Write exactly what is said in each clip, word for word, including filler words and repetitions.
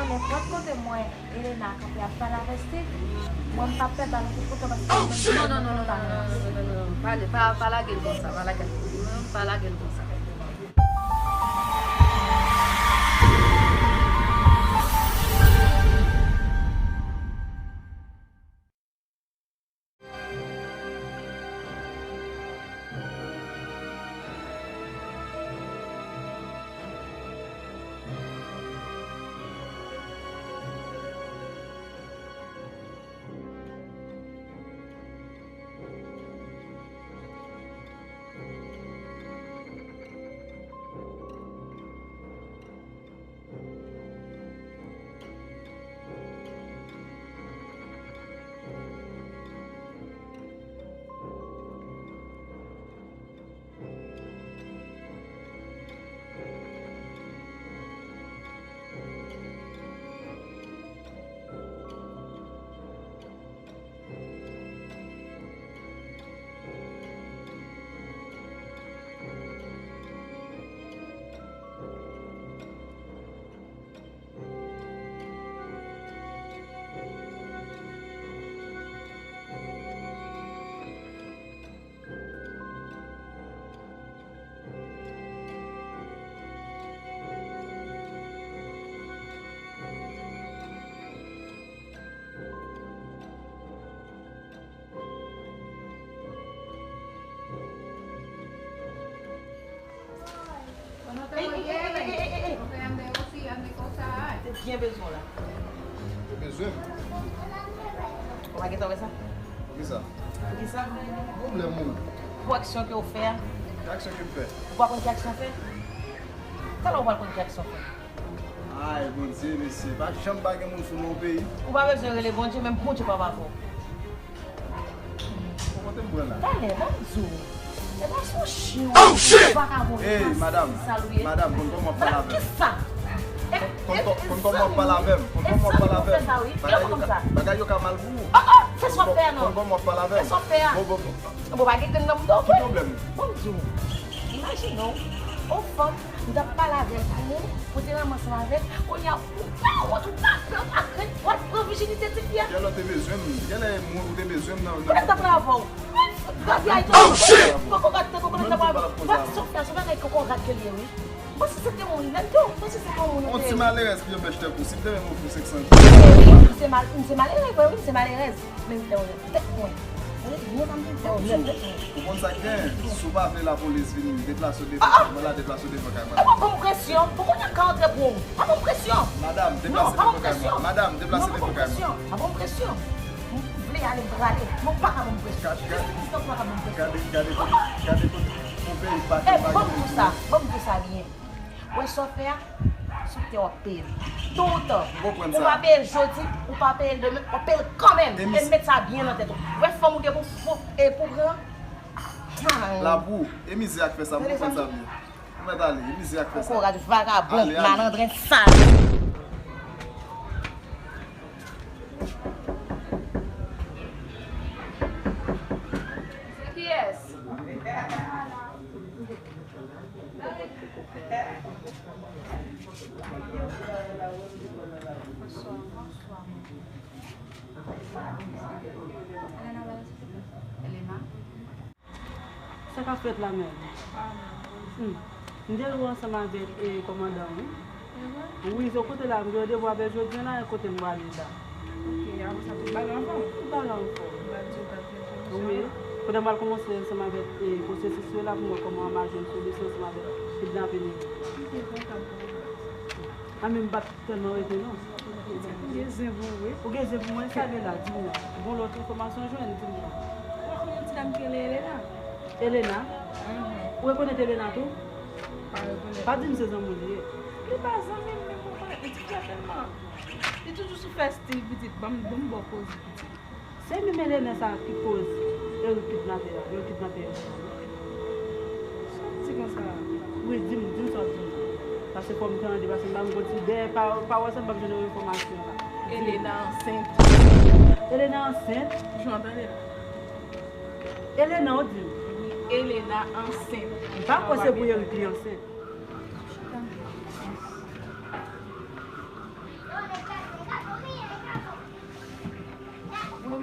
Nenpòt kote m wè Elena kanpe ap pale avè Steve, mwen m p ap pèdi al kout kouto paske mwen menm tou mwen pa nan. Non, non, non, non, non, non, non, non, non, non, non, pa, pa, pa lage l konsa, pa lage l konsa, pa lage l konsa. Te byen bezwen w la. Te bezwen m? Ou pa gentan wè sa? Poukisa? Poukisa? Pwoblèm ou? Pou aksyon ke w fè a. Ki aksyon ke m fè? Ou pa konn ki aksyon fè? Talè w pral konn ki aksyon fè. Ay, Bondye, mesye, pa janm pa gen moun fou nan yon peyi. Ou pa bezwen rele Bondye, menm Bondye p ap avè w. Bon, kote m pran la? Talè, ban m di w. E pa sou chyen w. Oh, shit! Vagabon, ey, madanm, madanm, konn kòman w ap pale avè m. Kisa? Konn kò-, konn kòman w ap pale avè m. Konn kòman w ap pale avè m. Bagay yo ka, bagay yo ka mal pou ou. Oh, oh, fè sa w ap fè a, non. Konn kòman w ap pale avè m. Fè sa w ap fè a. Bon, bon, bon. Bon, pa gen grenn nan bouda w vre. Ki pwoblèm? Bon, m di w. Imajine w, yon fanm, m t ap pale avè l pou ou, pou te renmen ansanm avè l, kounye a, ou pa wont, ou pa pè, ou pa krent, w al pran vijinite ti fi a. Genlè w te bezwen m, genlè mwen ou te bezwen m nan, nan. Kote m t ap pale avè w? Mwen fout gade a, oh, shit! Poko gade, poko gade, poko gade. Bat Sofia, se bagay kokorat ke l ye, wi. Mwen si se te yon moun, menm tou, mwen si se te yon moun. Yon ti malerèz ki anpèch tèt ou, si m te menm ofri senk san goud. Wi, m se mal-, m se malere, vre, wi, m se malerèz. Men m fè w tèt mwen. Ou konn sa k gen? Si w pa vle lapolis vin deplase w devan kay mwen la, deplase w devan kay mwen la. Ou pa ban m presyon. Pou kounye a m ka antre pou ou. Pa ban m presyon. Madanm, deplase devan kay mwen. Madanm, deplase devan kay mwen. Pa ban m presyon. M vle ale, m prale. Men w pa ka ban m presyon. Jis pou distans ou pa ka ban m presyon. Gade, gade kote, gade kote yon peyi pa gen. Ban m di w sa, ban m di w sa byen. Wè sa w fè a, sou tè w ap peye l. Toutan. Ou pa peye l jodi, ou pa peye l demen, w ap peye l kanmenm. E met sa byen nan tèt ou. Wè fanm ou gen pou, pou, e pou pran. Lapou, e mizè a k fè sa, m konprann sa byen. Ou mèt ale, e mizè a k fè sa. Kokorat, vagabon, malandren, sal. Se kiyès? Elena. Sa k ap fèt la menm? Hmm. M te wè w ansanm avèk, e, kòmandan, wi. Wi, se kote la, m gen randevou avè l jodi a la, e kote m prale la. Ok, apre sa, tout bagay anfòm? Tout bagay anfòm. M pa di w pa fè enfòmasyon. Wi. Kote m pral kòmanse ansanm avèk, e, pwosesis yo la pou m wè kòman m a jwenn solisyon ansanm avèk kidnapin yo. M te kontan pou ou. A, men m pa t tèlman rete, non. M gen zen pou ou, wi. Ou gen zen pou mwen? Sa gen la, di m non. Bon, lòt enfòmasyon w jwenn, di m non. Mwen konn yon ti dam ki rele Elena. Elena? Mhm. Ou rekonèt Elena tou? Pa rekonèt. Pa di m se zanmi w li ye. Li pa zanmi m, men konprann, li ti frè tèlman. Li toujou sou fè stil pitit, ban m, ban m ba w koze pitit. Se menm Elena sa ki koz Eric kidnape a, yo kidnape Eric. Sa w di konsa? Wi, di m, di m sa w di m. Paske fò m tande, paske m pa m konn si dèyè pa, pawòl sa m p ap jwenn yon enfòmasyon la. Elena ansent. Elena ansent? Jan w tande la. Elena, ou di m? Wi, Elena ansent. M pa kwè se pou Eric li ansent. Chita.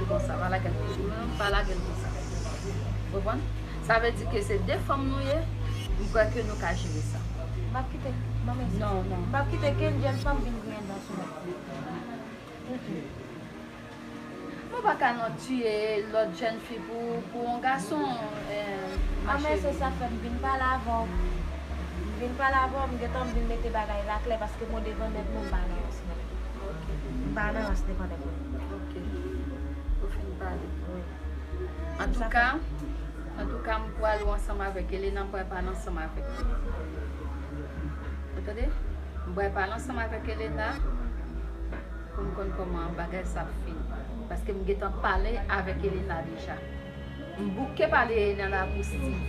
lage l konsa, pa lage l konsa. Non, pa lage l konsa. Ou konprann? Sa vle di ke se de fanm nou ye, m kwè ke nou ka jere sa. M p ap kite, manmi. Non, non. M p ap kite kenn jèn fanm vin griyen dan sou mwen. Mm-mm. Nou pa ka nan tiye lòt jèn fi pou, pou yon gason, eh, ma chérie. Ah, men se sa fè m vin pale avè w. M vin pale avè w, m gentan vin mete bagay la klè, paske mwen devan nèg mwen, m pa nan rans mwen. M pa nan rans devan nèg mwen. Ok. Ou fin pale. Wi. Antouka, antouka, m pral ou ansanm avèk Elena, m pral pale ansanm avèk li. Ou tande? M pral pale ansanm avèk Elena pou m konn kòman bagay sa ap fini. Paske m gentan pale avèk Elena deja. M bouke pale Elena pou Steve.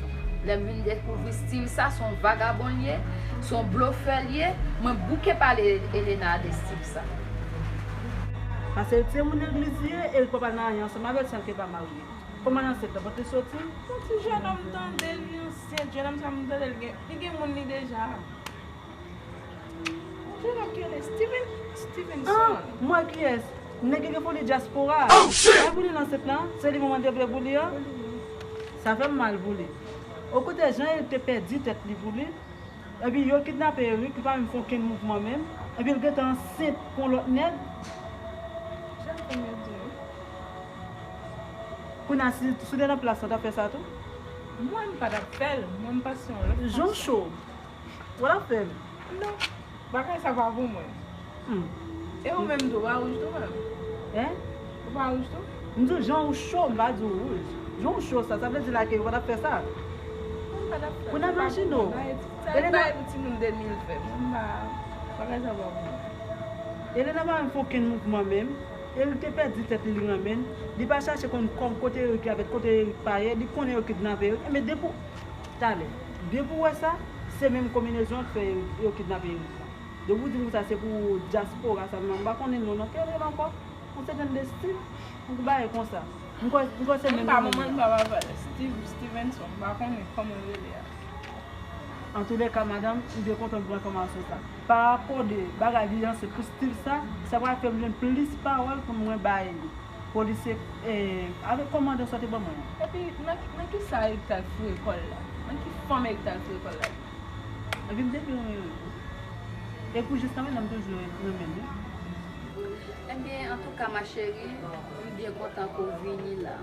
Lè m vin dekouvri Steve sa, se yon vagabon l ye, se yon blofè l ye. Mwen bouke pale Elena de Steve sa. Paske l se moun legliz li ye, e l pa pral nan anyen ansanm avè l, san ke l pa marye. Kòman ansent la, bò te soti? Yon ti jènòm tande l, li ansent, jènòm sa m tande l gen, li gen moun li deja. Jènòm ki rele Steven, Stevenson. Ah, m wè kiyès. Nèg ki gen foli dyaspora. Oh, shit! Ay, pou li nan ansent la, se li manman te vle pou li an. Sa fè m mal pou li. Okontrè, jan Eric te pèdi tèt li pou li, epi yo kidnape Eric, li pa menm fè okenn mouvman menm, epi l gentan ansent pou yon lòt nèg. Jan fanm yo di wi. Kounye a, si, si w te nan plas la, w t ap fè sa tou? Mwen, m pa t ap fè l. Mwen, m panse yon lòt fason. Jan w cho. Ou t ap fè l? Non. Bagay sa pa pou mwen. Hmm. E ou menm tou, ou pa wouj tou menm? Hein? Ou pa wouj tou? M di w jan ou cho, m pa di w wouj. Jan ou cho sa, sa vle di la ke ou pa t ap fè sa? Mwen pa t ap fè l. Kounye a imajine w. Sa e bagay pou timoun de mil fè. Mwen m pa, bagay sa pa pou mwen. Elena pa menm fè okenn mouvman menm. Eric te pèdi tèt li, li renmen l. Li pa chache konn kòb kote Eric ye avèk kote Eric pa ye. Li konnen yo kidnape Eric. Enben depi w, talè, depi w wè sa, se menm konbinezon an k fè yo, yo kidnape Eric la. Depi w di m sa, se pou dyaspora sa, m pa konnen non, non, ki rele l ankò? Yon sèten de Steve, yon bagay konsa. M kwè, m kwè se menm moun nan. M pa manman, m pa papa l. Steve, Stevenson, m pa konnen kòman yo rele a. Antoulèka, madanm, m byen kontan pou enfòmasyon sa. Pa rapò de bagay li ansent pou Steve sa, sa pral fè m jwenn plis pawòl pou mwen bay polisye, eh, avèk kòmandan sa w te ban mwen an. Epi, nan, nan ki sa Eric t al foure kò l la? Nan ki fanm Eric t al foure kò l la? Epi m te byen renmen wi. E pou jis nan menm nan m toujou renmen l wi. Ebyen, antouka, ma chérie, m byen kontan ke w vini la.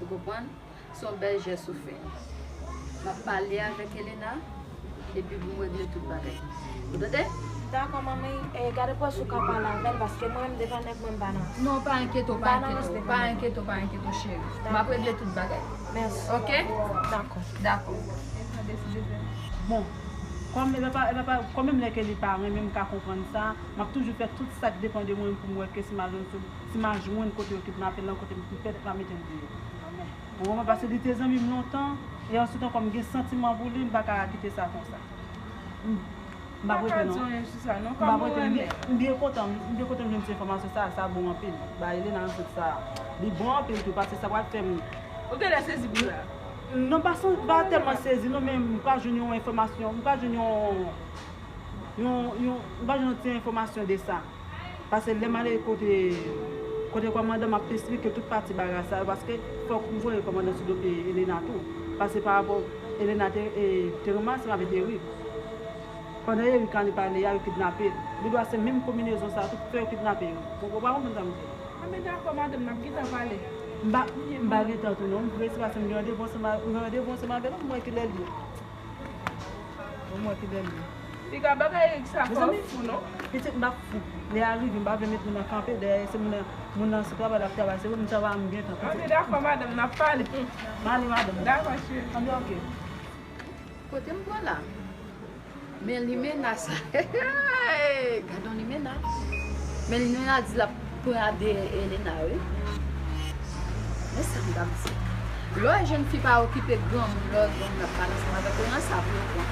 Ou konprann? Se yon bèl jès ou fè. M ap pale avèk Elena, epi pou m regle tout bagay. Ou tande? Dakò, manmi. E, gade pou wè si w ka pale avè l, paske mwen menm devan nèg mwen m pa nan. Non, pa enkyete w, pa enkyete w, pa enkyete w, pa enkyete w, cheri. M ap regle tout bagay. Mèsi. Ok? Dakò. Dakò. Bon, kòm, e pa, e pa, kòm menm lè ke li pa renmen, m ka konprann sa, m ap toujou fè tout sa k depann de mwen pou m wè ke si m a jwenn sou, si m a jwenn kote yo kidnape l lan, kote m pètèt m a mete l deyò. Ou konprann? Paske li te zanmi m lontan, e answit ankò m gen santiman pou li, m pa ka kite sa konsa. M, m p ap rete non. M pa ka di anyen sou sa non, kòm ou renmen. M byen kontan, m byen kontan m jwenn ti enfòmasyon sa, sa bon anpil. Ba Elena answit sa, li bon anpil tou, paske sa pral fè m. Ou genlè sezi pou sa. Non, pa san, pa tèlman sezi non, men m pral jwenn yon enfòmasyon, m pral jwenn yon, yon, yon, m pral jwenn yon ti enfòmasyon de sa. Paske lè m ale kote, kote kòmandan, m ap esplike tout pati bagay sa yo, paske fòk m voye kòmandan sou dosye Elena tou. Paske pa rapò Elena te, e, te ranmase m avèk Eric. Pandan Eric ale pale a, yo kidnape l. Li dwa se menm konbinezon sa tou k fè yo kidnape Eric. Ou pa konprann sa m di a? A, men dakò, madanm, n ap gentan pale. M pa, m pa gentan tou non. M prese paske m gen randevou ansanm a, m gen randevou ansanm avè l, m wè kilè l ye. Bon, mwen ki bèl wi. Piga bagay Eric sa fò fou non. Pitit m pa fou. Lè a rive, m pa vle met moun nan kanpe dèyè, se moun nan, moun nan se travay l ap travay, se pou m travay m gentan. Anben dakò madanm, n ap pale. M ale madanm. Dakò cheri. Anben oke. Kote m pran la? Men limena sa. Gad yon limena. Men limena di l ap pran de Elena, wi. Men sa m t ap di. Lè w jwenn fi pa okipe granmoun, lè w jwenn l ap pale ansanm avèk ou, nan sa pou yo pran.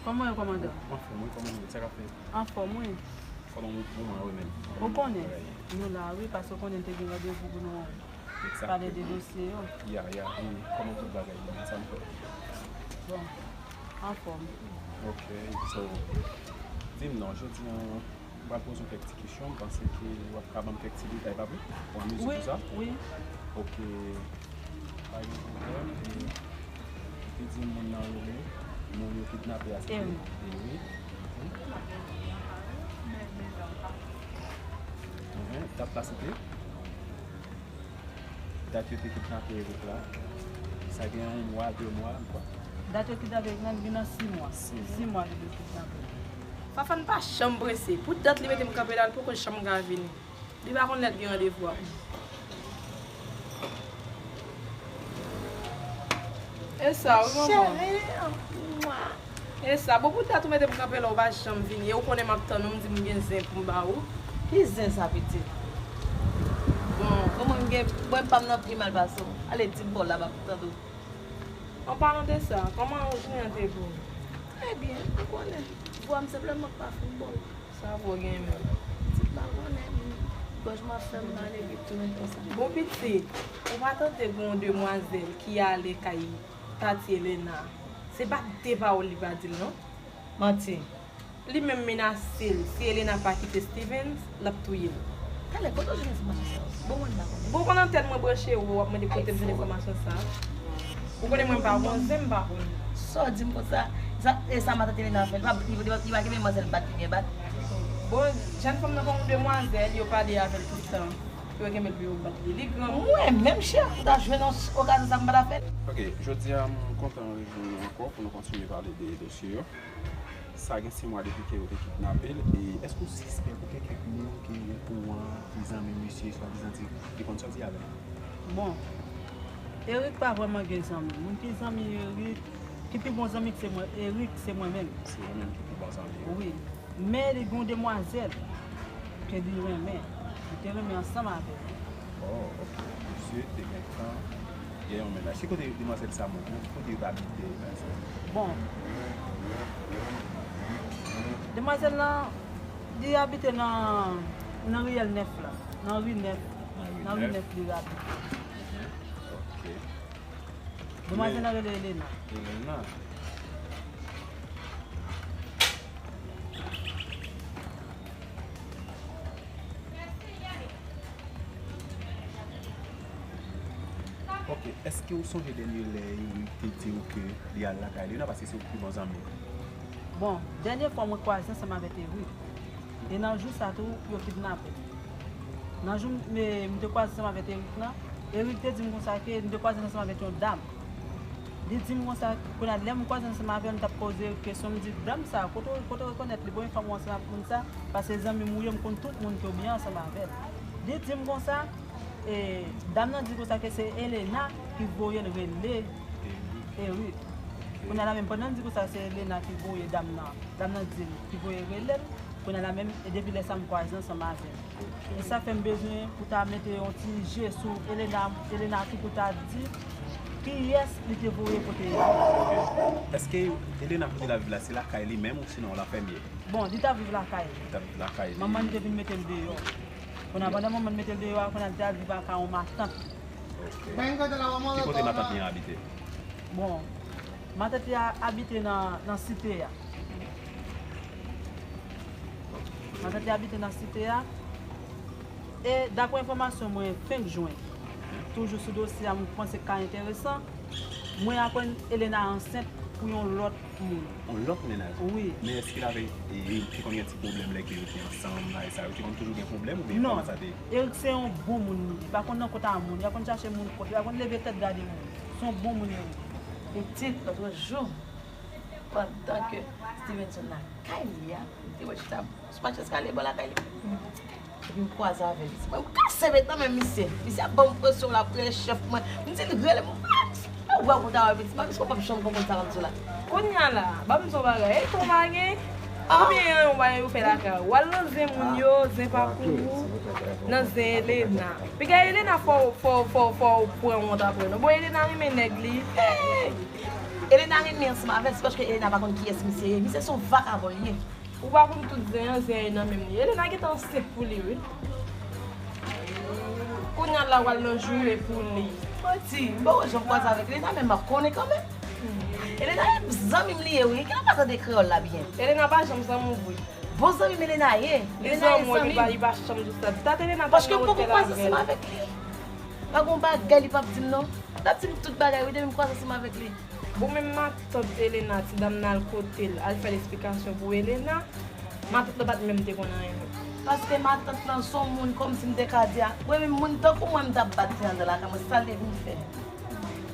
Kòman yo, kòmandan? Anfòm, wi, kòman nou ye? Sa k ap fèt? Anfòm, wi. Kòman moman yo menm? Ou konnen, nou la, wi, paske ou konnen n te gen randevou pou nou pale de dosye yo. Ya, ya, e kòman tout bagay, sa m fè? Bon, anfòm. Ok, so, di m non, jodi a, m pral poze w kèk ti kesyon, m panse ke w ap ka ban m kèk ti detay, pa vre? Ou an mezi pou sa? Wi, wi. Ok. Pa gen pwoblèm. E, li di moun nan rele, moun yo kidnape a se Eric. Eric. Mhm. Mhm. Dat la se te? Dat yo te kidnape Eric la. Sa gen yon mwa, de mwa, m kwè. Dat yo kidnape Eric la, li gen nan sis mwa. Sis mwa. Sis mwa depi yo kidnape. Fafane pa janm prese. Pou dat li mete m kanpe la, li poko janm ka vini. Li pa konn lè l gen randevou a. E sa, wi, manman. Cheri, mwa. E sa, bon, pou dat ou mete m kanpe la, ou pa janm vini. E ou konnen m ap tann ou, m di m gen zen pou m ba ou. Ki zen sa, pitit? Bon. Bon, mwen, m gen, mwen, pa m nan pi mal pase w. Ale, di m bò la, m ap tande w. An palan de sa, kòman jounen an te pou ou? Trè byen, ou konnen. Vwa m senpleman k pa fin bon. Sa vre w gen menm? Ti pa konnen, gòj mwen ap fè m mal epi tou men konsa. Bon pitit, ou pa tande gen yon demwazèl ki ale kay Tati Elena? Se pa de pawòl li pa di l non. Manti. Li menm menase l, si Elena pa kite Stevens, l ap touye l. Talè, kote w jwenn enfòmasyon sa yo? Bon, mwen m pa konnen. Bon, pandan tèt mwen branche ou, w ap mande kote m jwenn enfòmasyon sa. Ou konnen mwen pa konn, zen m pa konn. Sa w di m konsa? Sa, e sa matant Elena fè? Li pa, li, li, li pa gen menm manzè l bat, li byen bat. Bon, jèn fanm nan kòm yon demwazèl, yo pale avè l tout tan. Yo kenbe l pou yo bat li. Li granmoun. Mwen menm, chè, pou ta jwenn yon okazyon sa m pa ta fè l. Ok, jodi a, m kontan rejwenn nou ankò pou nou kontinye pale de dosye yo. Sa gen sis mwa depi ke yo te kidnape l, e èske w sispèk ou gen kèk moun ke ou okouran ki zanmi misye, swadizan di, ki konn sòti avè l? Bon, Eric pa vrèman gen zanmi. Moun ki zanmi Eric, ki pi bon zanmi k se mwen, Eric, se mwen menm. Se ou menm ki pi bon zanmi. Wi. Men li gen yon demwazèl ke li renmen. Li te renmen ansanm avè l. Oh, ok. Misye te gentan gen yon mennaj. Ki kote demwazèl sa moute? Ki kote yo t abite? Bon. Demwazèl lan, li abite nan, nan riyèl nèf la. Nan ri nèf. Nan ri nèf li abite. Mhm. Ok. Demwazèl lan rele Elena. Elena. Ok, èske ou sonje dènye lè Eric te di w ke li al lakay Elena, paske se ou ki pi bon zanmi l? Bon, dènye fwa mwen kwaze ansanm avèk Eric. E nan jou sa tou, yo kidnape l. Nan jou m, m te kwaze ansanm avèk Eric lan, Eric te di m konsa ke m te kwaze ansanm avèk yon dam. Li di m konsa, kounye a, lè m kwaze ansanm avè l, m t ap poze Eric kesyon, m di, dam sa, kote w, kote w rekonèt li? Bon, e fanm ou ansanm avèk moun sa? Paske zanmi m ou ye, m konn tout moun ke w byen ansanm avè l. Li di m konsa, e, dam nan di konsa ke se Elena ki voye l rele Eric. Kounye a la menm, pandan l di konsa, se Elena ki voye dam nan, dam nan di l ki voye rele l. Kounye a la menm, e depi lè sa m kwaze ansanm avè l. E sa fè m bezwen pou ta mete yon ti je sou Elena, Elena tou pou ta di kiyès li te voye kote Elena. Ok. Èske Elena kote l ap viv la, se lakay li menm ou sinon l anfèmye? Bon, li t ap viv lakay li. Li t ap viv lakay li. Manman li te vin mete l deyò. Kounye a, pandan manman l mete l deyò a, kounye a, li te al viv ak yon matant. Ok. Ki kote matant li an abite? Bon, matant li a abite nan, nan site a. Matant li abite nan site a. E daprè enfòmasyon mwen fenk jwenn, toujou sou dosye a, mwen panse k ka enteresan, mwen aprann Elena ansent pou yon lòt moun. Yon lòt mennaj? Wi. Men èske l avèk, e, e, te konn gen ti pwoblèm lè ke yo te ansanm la, e sa, yo te konn toujou gen pwoblèm oubyen kòman sa te ye? Non. Eric se yon bon moun li ye. Li pa konn nan kont a moun, li pa konn chache moun kont, li pa konn leve tèt gade moun. Se yon bon moun Eric. Pitit, lòt jou, pandan ke Stevenson lakay li a, m te wè chita sou mach eskalye bò lakay li. Epi m kwaze avè l. Mwen, m kase met nan men misye. Misye ap ban m presyon, l ap rele chèf mwen. M di l rele m. Mwen, Ou pa konn ta wè pitit, pa piske w p ap janm konprann sa m ap di w la. Kounye a la, ban m di w yon bagay, e ton pa gen? Oubyen yon bagay yo fè lakay ou? W al nan zen moun yo, zen pa pou ou, nan zen Elena. Piga Elena fò, fò, fò, fò w pran wont apre non. Bon, Elena renmen nèg li. Hey! Elena renmen ansanm avè l, se paske Elena pa konn kiyès misye ye. Misye se yon vakabon li ye. Ou pa konn tout zen an, zen an nan menm li. Elena gentan ansent pou li, wi. Kounye a la, w al nan joure pou li. Manti, m poko janm kwaze avèk Elena, men m ap konnen kanmenm. Elena, zanmi m li ye, wi. Ki lè w pa tande kreyòl la byen? Elena pa janm zanmi w vre. Bon zanmi m Elena ye. Li Elena ye zanmi w, li zanmi pa, m. Li pa janm di sa. Dat Elena pa janm wè l avè. Paske m poko kwaze ansanm avèk li. Pa gen yon bagay li p ap di m, non. L ap di m tout bagay, wi, depi m kwaze ansanm avèk li. Bon, men matant Elena, ti dam nan al kote l, al fè l esplikasyon pou Elena. Matant lan pa t menm te konn anyen, non. Paske matant lan se yon moun kòmsi m te ka di a, mwen menm moun tankou mwen m t ap bat li anndan lakay mwen, se sa l te vin fè.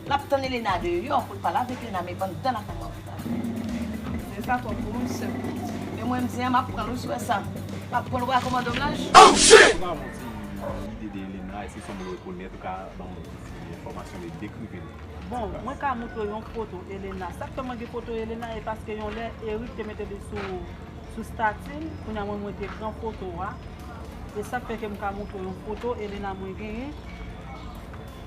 L ap tann Elena deyò pou l pale avèk Elena, men anndan lakay mwen pou l pale. Zen sa twòp pou mwen, sè. Men mwen m di a, m ap pran l, wi, si w wè sa. M ap pran l, w wè kòman dòm laj. Oh, shit! Ou ka ban m ti lide de Elena, èske se yon moun rekonèt, ou ka ban m ti enfòmasyon de, dekrive l? Bon, mwen ka montre w yon foto Elena. Sa k fè mwen gen foto Elena, e paske yon lè Eric te mete li sou, sou stati l, kounye a mwen, mwen te pran foto a. E sa k fè ke m ka montre w yon foto Elena mwen genyen.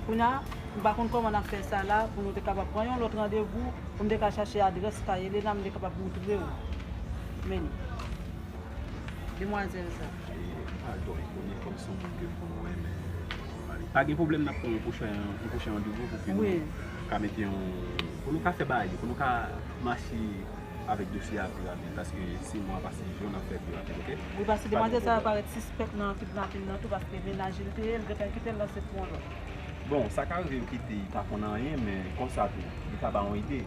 Kounye a, m pa konn kòman n ap fè sa la, pou nou te kapab pran yon lòt randevou, pou m te ka chache adrès kay Elena, m te kapab montre w. Men li. Demwazèl sa. E, m pa twò rekonèt kòm se yon moun ke m konn wè, men pa gen pwoblèm, n ap pran yon pwochen, yon pwochen randevou pou ke nou ka mete yon, pou nou ka fè bagay yo, pou nou ka mache avèk dosye a pi rapid, paske se mwa pase jou n ap fè pi rapid, oke? Wi, paske demwazèl sa parèt sispèk nan kidnapin nan tou, paske mennaj li te ye, l gentan kite l nan se pou yon lòt. Bon, sa ka rive yo kite, li pa konn anyen, men konsa tou, li ka ba yon ide.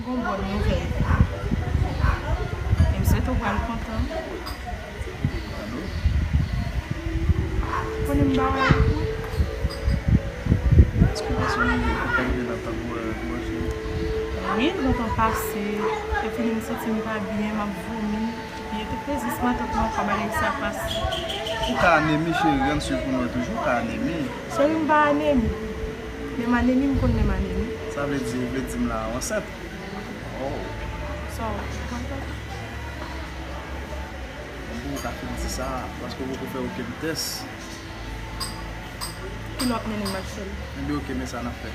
Gon bòn nouvèl. E m swete w pral kontan. Konnen m ba w la pou. Èske w panse w rive konprann de la pa pou, euh, pou manje? Wi, lontan pase. Epi m santi m pa byen, m ap vomi. Epi yo te peze sou matant mwen ankò, bagay sa pase. Ou ka anemi, cheri, ann swiv pou nou toujou, ou ka anemi. Cheri, m pa anemi. Menm anemi, m konn menm anemi. Sa vle di, ou vle di m la, ou ansent? Oh. Sa w panse? Bon, ou ka fin di sa, paske ou poko fè okenn tès. Kilè w ap mennen m, Marcel? Ebyen, oke, men sa n ap fè.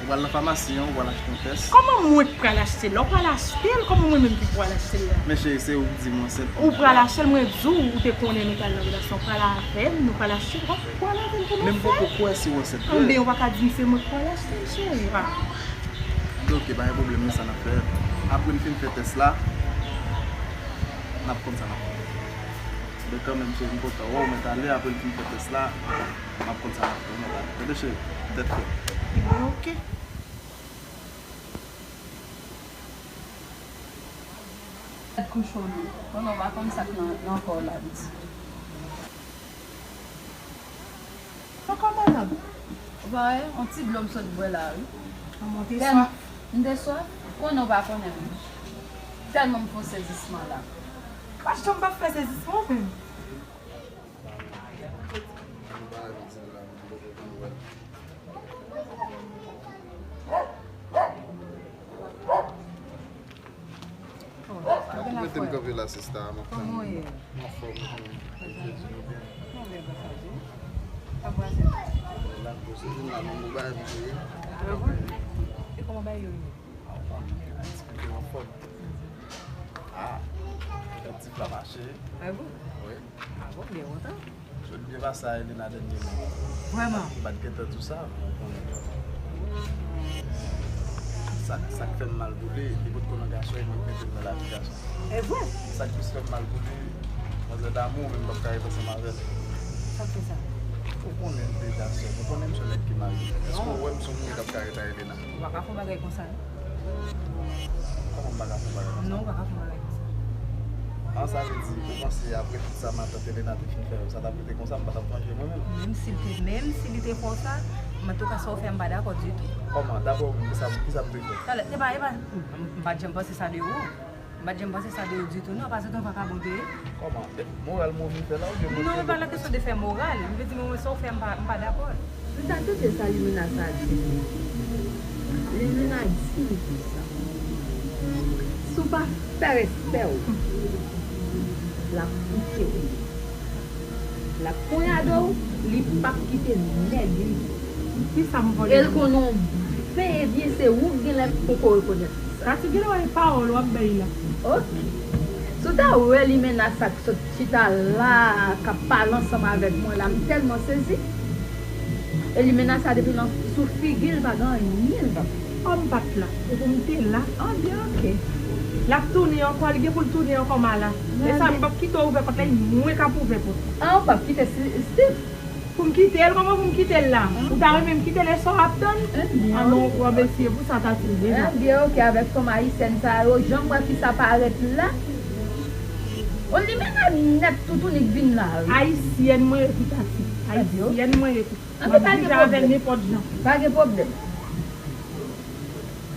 Ou pral nan famasi an, ou pral achte yon tès. Kòman mwen k pral achte l? Lè w pral achte l, kòman mwen menm ki pral achte l la? Men cheri, se ou k di m ansent. Ou pral achte l, mwen di w, ou te konnen nou t al nan relasyon, pral avè m, nou pral achte l, w ap pral avè l pou nou fè. Men m poko kwè si w ansent vre. Anben, ou pa ka di m se mwen k pral achte l, cheri. Ebyen, oke, pa gen pwoblèm, men sa n ap fè. Apre n fin fè tès la, n ap konn sa n ap fè. Men kanmenm, cheri, m kontan wè w, mwen t ale, apre n fin fè tès la. M ap konn sa m ap fè, mwen pa tande cheri. Tèt frè. Ebyen, oke. Tèt kou cho nou. Konnen w pa konn sa k nan, nan kò w la, pitit. Ankò, madanm? Ou pa wè, yon ti dlo m sot bwè la, wi. Manman, w te swaf. M te swaf? Konnen w pa konnen m. Tèlman m fè yon sezisman la. Pa janm pa fè sezisman, menm. Mete m kanpe la, sista, m ap tann ou. Kòman w ye? M anfòm, ou konnen. Mwen byen, papa Jim. Papa Jim. La, bon, se vin la, men bon bagay pou jere. Mwen byen. E kòman bagay yo ye? Esplike w anfòm. Ah, aktif la mache. Ah bon? Wi. Ah bon, byen kontan. Jodi byen pase a Elena dènyèman. Vrèman? M pa t gentan di w sa, men w konnen. Sa, sa k fè m mal pou li, li potko nan gason, e mwen k mete l nan lavi gason. E vre? Sa k plis fè m mal pou li, manzè damou, men m p ap ka ret ansanm avè l. Sa k fè sa? Ou konnen m deja sè, ou konnen m se yon nèg ki marye. Èske w wè m se yon moun k ap ka ret a Elena? Ou pa ka fè yon bagay konsa, non. Kòman m pa ka fè yon bagay konsa? Non, ou pa ka fè yon bagay konsa. An, sa vle di, ou panse apre tout sa matant Elena te fin fè yo, sa t ap rete konsa, m pa t ap vanje mwen menm? Menm si l te, menm si li te fè w sa, antouka, sa w fè, m pa dakò ditou. Kòman? Daprè ou menm, kisa, kisa m te fè? Talè, se pa, e pa, m, m pa t janm panse sa de ou. M pa t janm panse sa de ou ditou non, paske se yon vakabon ke ye. Kòman? Moral mwen vin fè la oubyen mwen... Non, se pa nan kesyon de fè moral. M vle di, men sa w fè, m pa, m pa dakò. M ta tande sa Limena sa di. Limena di m konsa, si w pa fè respè w, l ap kite w. L ap ponyade w, li p ap kite nèg li. Kisa m vòlè? E l konn yon veye byen, se ou k genlè poko rekonèt sa. Tati, genlè w e pawòl w ap bay la. Ok. Si w ta wè Limena sa k sot chita la, k ap pale ansanm avèk mwen la, m tèlman sezi. E Limena sa depi nan sou figi l, pa gen anyen l p ap fè. Ò, m pa t la. Se pou m te la. Anben, ok. L ap tounen ankò, li gen pou l tounen ankò, m a la. E sa, m p ap kite w ouvè pòt la, e mwen k ap ouvè pòt la. A, w p ap kite Steve? Pou m kite l, kòman pou m kite l la? Ou ta renmen m kite l, e sa w ap tann? Anben, w ap eseye pou sa ta tounen. Anben, ok, avèk fanm ayisyèn sa yo, jan m wè fi sa parèt la. O, Limena nèt toutouni k vin la, wi. Ayisyèn mwen ye tou, Tati. Ayisyèn mwen ye tou. M ap viv avè l nenpòt jan. Pa gen pwoblèm.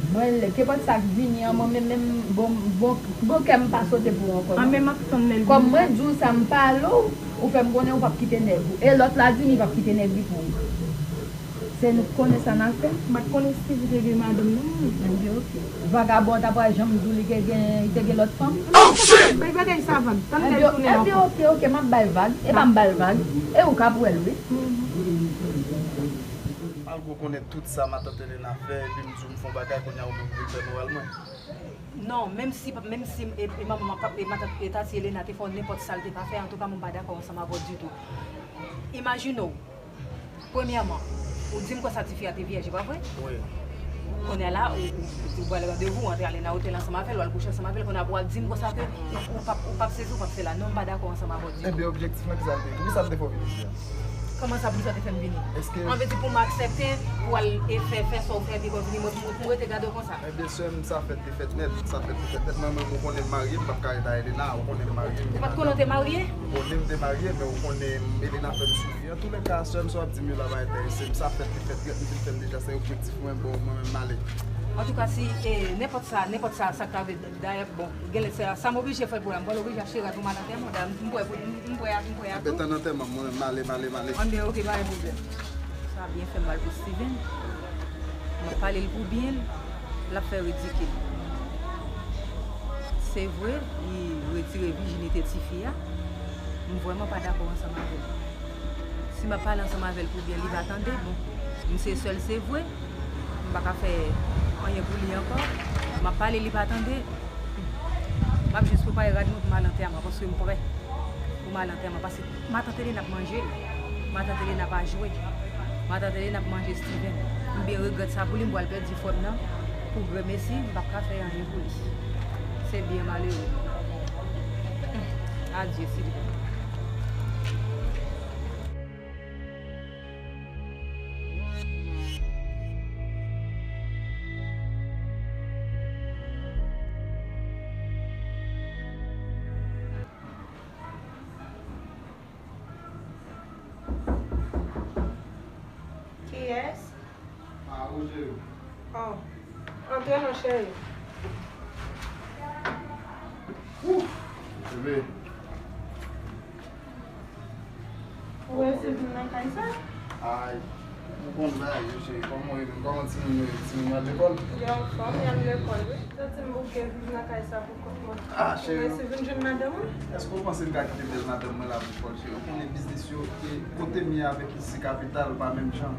Mwen, kenpòt sa k vini an, mwen menm, menm, bon, bon, bon kè m pa sote pou ou ankò non. An, men m ap tann lè l vini. Kòm mwen di w sa, m pale w, ou fè m konnen ou p ap kite nèg ou. E lòt la di m li p ap kite nèg li pou ou. Se nou k konnen sa n ap fè. M pa t konnen Steve te gen madanm non. Anben, ok. Vagabon an ta pral janm di w li te gen, li te gen lòt fanm? Bay bagay sa vag. Tann lè l tounen ankò. Anben, ok, ok, m ap bay vag. E pa m ba l vag. E ou k ap wè l, wi. Malgre w konnen tout sa matant Elena fè, epi m di w m fè yon bagay, kounye a ou menm vin fè moral mwen. Non, menm si, menm si e, e manman, e matant, e tati Elena te fè w nenpòt sa l te pa fè, antouka mwen pa dakò ansanm avè w ditou. Imajine w, premyèman, ou di m konsa tifi a te vyèj, e pa vre? Wi. Kounye a la, ou, ou, ou pral randevou, ou antre ale nan otèl ansanm avè l, w al kouche ansanm avè l, kounye a pou w ap di m konsa ke ou, ou p ap, ou p ap sezi, ou p ap sela. Non, m pa dakò ansanm avè w ditou. Enben, objektif lan, kisa l te ye? Poukisa l te fè w vini isit la? Kòman sa, poukisa w te fè m vini? Èske... Ann vle di pou m aksepte, pou w al e fè, fè sa w fè, epi pou w vini, mwen, pou m rete gade w konsa? Ebyen, sè m, sa fèt te fèt nèt. Sa fèt te fèt nèt. Mwen menm, ou konnen m marye, m p ap ka rete a Elena. Ou konnen m marye, m gen madanm. Ou pa t konnen w te marye? Ou konnen m te marye, men ou konnen Elena fè m soufri. Antoulèka, sè m, sa w ap di m yo la pa enterese m. Sa fèt te fèt nèt, li fin fè l deja, se objektif mwen, bon, mwen menm m ale. Antouka, si, e, nenpòt sa, nenpòt sa, sa k ta vle, dayè, bon, genlè sa, sa m oblije fè pou la, m pral oblije achte rad pou m al antèman, dayè, m prè pou, m prè a, m prè a tou. Anben, tann antèman, mwen menm m ale, m ale, m ale. Anben, ok, pa gen pwoblèm. Sa byen fè m mal pou Steven. M ap pale l pou byen, l ap fè ridikil. Se vre, li retire vijinite tifi a. M vrèman pa dakò ansanm avè l. Si m ap pale ansanm avè l pou byen, li pa tande, bon, m se sè l, se vre. M pa ka fè anyen pou li ankò. M ap pale, li pa tande. M ap jis prepare rad mwen pou m al antèman, paske m prè pou m al antèman, paske matant Elena ap manje l. Matant Elena pa jwe. Matant Elena ap manje Steven. M byen regrèt sa pou li, m pral pèdi frè m nan pou gremesi, m p ap ka fè anyen pou li. Se byen malere. Adye, Filipa. Kiyès? Ah, ou cheri. Oh. Antre non, cheri. Ouf! Bebe. Ou resi vin nan kay sa? Ay, ou konn bagay yo, cheri. Kòman w ye menm? Kòman timoun yo ye? Timoun yo al lekòl? Yo anfòm, y al lekòl, wi. Santi m oblije viv nan kay sa pou kont mwen. Ah, cheri. Ou resi vin jwenn madanm ou? Èske w panse m ka kite bèl madanm mwen la pou fò l, cheri? Ou konnen biznis yo, e kote m ye avèk isi kapital pa menm jan.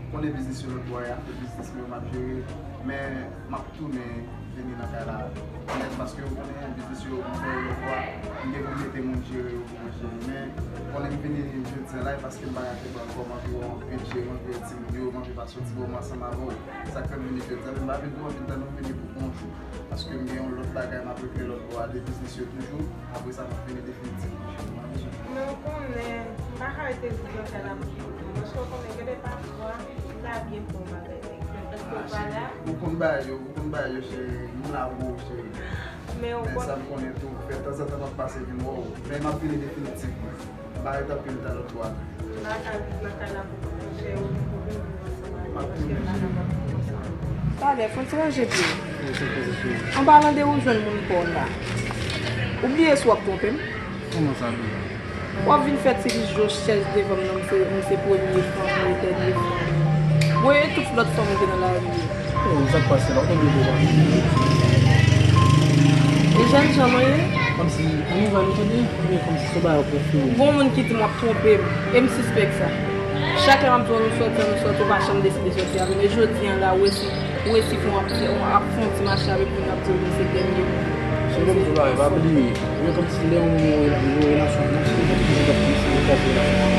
Ou konnen biznis yo lòt bò a, y ap fè biznis mwen, m ap jere. Men, m ap tounen vini nan kay la nèt, paske ou konnen biznis yo, m fè yo lòt bò a, m gen pou m mete moun jere yo pou mwen, cheri. Men, ou konnen m vini jodi a la, e paske m pa ka kenbe ankò, m anvi wè w anpil, cheri, m anvi wè timoun yo, m anvi pase yon ti moman ansanm avè w. Sa k fè m vini jodi a, men m pa vin pou anpil tan non, m vini pou yon jou. Paske m gen yon lòt bagay m ap regle lòt bò a de biznis yo toujou. Apre sa, m ap vini definitivman, cheri. Mwen konnen, m pa ka rete viv nan kay la pou tout tan. Paske w konnen, gen de pafwa, li ta byen pou yon bagay nèg fè. Paske w pa la. Ou konn bagay yo, ou konn bagay yo, cheri. M la pou ou, cheri. Men sa m konnen tou, fè tanzantan m ap pase vin wè w. Men m ap vini definitivman. M pa ret anpil tan lòt bò a. M pa ka viv nan kay la pou kont mwen, cheri, ou gen pwoblèm viv ansanm avè m, paske m pa kapab viv ansanm avè w. Talè, fò n ti ranje pye w. An palan de ou jwenn moun pa w la. Ou bliye si w ap twonpe m? Kòman sa bliye? W ap vin fè ti lis jo chèz devan m nan, m se, m se premye fanm, m se dènye fanm. Bon, e tout lòt fanm ou gen nan lari yo? Oh, sa k pase la? Ou tonbe bò pa? E jèn jan mwen ye? Kòmsi, an nouvèl ou tande? Oubyen kòmsi se bagay ou konfime? Gon moun ki di m w ap twonpe m, e m sispèk sa. Chak lè m ap di w ann nou sòti, ann nou sòti, ou pa janm deside sòti avè m. E jodi a la, ou resi, ou resi fè w ap, w ap fè yon ti mache avèk moun, ap di w se dènye moun. Se menm tou bagay, pa bliye. Ou wè kòmsi lè yon, yon, yon relasyon ap mache, ou wè kòmsi ou kraze relasyon.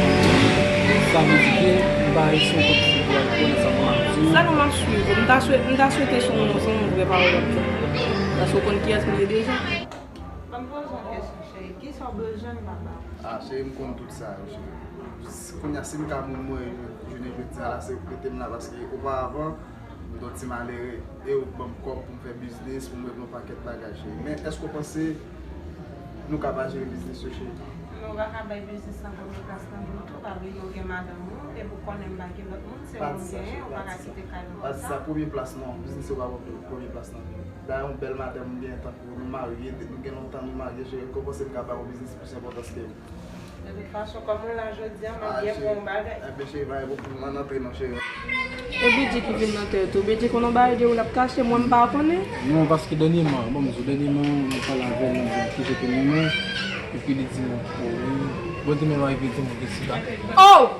Sa vle di ke m pa resi yon kòmsi pou al pran nan sa moun ap di. Sa nou m ap swiv. M ta swete, m ta swete se yon, se yon vrè pawòl w ap di. Paske ou konn kiyès m ye deja. Ban m poze w yon kesyon, cheri. Kisa w bezwen m pa ba w? Ah, cheri, m konn tout sa yo, cheri. Kounye a, si m ka moun mwen, jounen jodi a la, se rete m la, paske oparavan, m te yon ti malere, e ou t ban m kòb pou m fè biznis, pou m regle yon pakèt bagay, cheri. Men, èske w panse nou ka pa jere biznis yo, cheri? Men w pa ka bay biznis lan premye plas nan vi w tou, pa bliye w gen madanm ou, epi w konnen m pa gen lòt moun, se mwen m genyen, ou pa ka kite kay mwen konsa. Pa di sa, premye plas non, biznis yo pa pran premye plas nan vi w. Dayè, yon bèl madanm m genyen tankou nou marye, nou gen lontan nou marye, cheri, èske w panse m ka ba w yon biznis plis enpòtans ke m? De tout fason, kòm ou la jodi a, m ap byen pou yon bagay. Enben, cheri, pa gen pwoblèm, ann antre non, cheri. E Bidji ki vin nan tèt ou? Bidji konn yon bagay de ou l ap kache, mwen m pa konnen? Non, paske dènyèman, bon, m di w, dènyèman, mwen pale avè l, mwen di l ki kote nou ye, epi li di m, oh, wi. Bon, te menm rive di m ki sida. Oh!